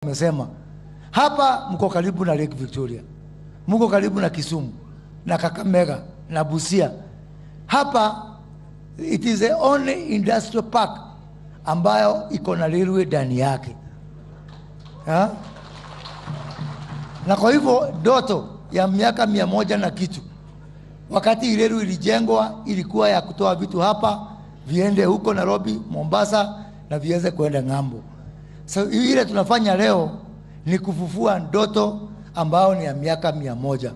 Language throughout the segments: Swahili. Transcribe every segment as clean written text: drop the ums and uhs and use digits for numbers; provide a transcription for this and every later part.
Amesema hapa mko karibu na Lake Victoria, mko karibu na Kisumu na Kakamega na Busia. Hapa it is the only industrial park ambayo iko na railway ndani yake. Ha? Na kwa hivyo ndoto ya miaka 100 na kitu, wakati reli ilijengwa ilikuwa ya kutoa vitu hapa viende huko Nairobi, Mombasa na viweze kuenda ng'ambo. So ile tunafanya leo ni kufufua ndoto ambayo ni ya miaka 100.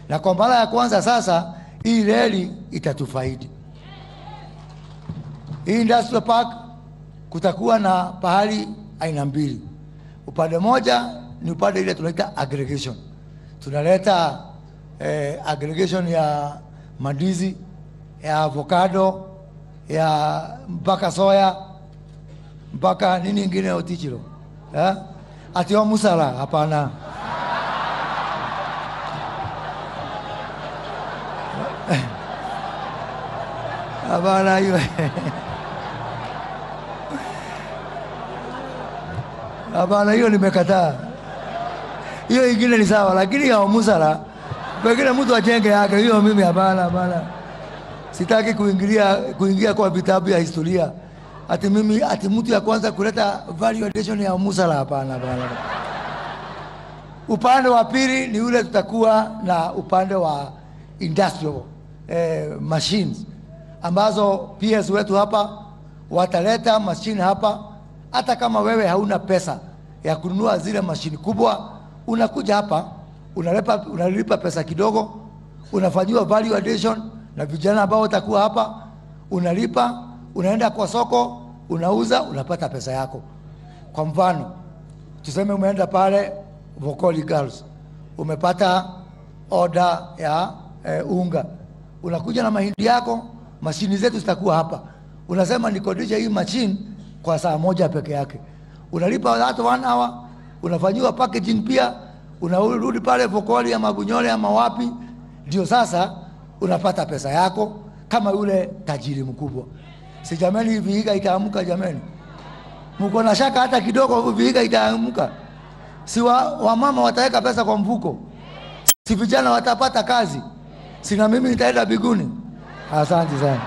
Na kwa mara ya kwanza sasa hii reli itatufaidi. Hii industrial park kutakuwa na pahali aina mbili. Upande moja ni upande ile tunaita aggregation. Tunaleta aggregation ya mandizi, ya avocado, ya mpaka soya, mpaka nini ingine otichiro. Ati wa musala, hapana. Hapana hiyo. Hapana hiyo nimekataa. Hiyo ingine ni sawa, lakini ya musala pengine mtu ajenge yake, hiyo mimi hapana, hapana. Sitaki kuingia kwa vitabu ya historia. Ati mimi, ati mtu ya kwanza kuleta value addition ya musala, hapana, hapana. Upande wa pili ni ule tutakuwa na upande wa industrial machines ambazo PS wetu hapa wataleta machine hapa. Hata kama wewe hauna pesa ya kununua zile machine kubwa, unakuja hapa, unalipa pesa kidogo, unafanyiwa value addition na vijana ambao watakuwa hapa, unalipa, unaenda kwa soko, unauza, unapata pesa yako. Kwa mfano, tuseme umeenda pale Vokoli Girls, umepata order ya unga, unakuja na mahindi yako, mashini zetu zitakuwa hapa. Unasema nikodishe hii machine kwa saa moja peke yake. Unalipa hata 1 hour, unafanyiwa packaging pia, unarudi pale Vokoli ama Bunyole ama wapi, ndio sasa unapata pesa yako kama yule tajiri mkubwa. Si jameni, Vihiga itaamka jameni? Mko na shaka hata kidogo Vihiga itaamka? Si wamama wataweka pesa kwa mfuko? Si vijana watapata kazi? Si na mimi nitaenda biguni? Asante sana.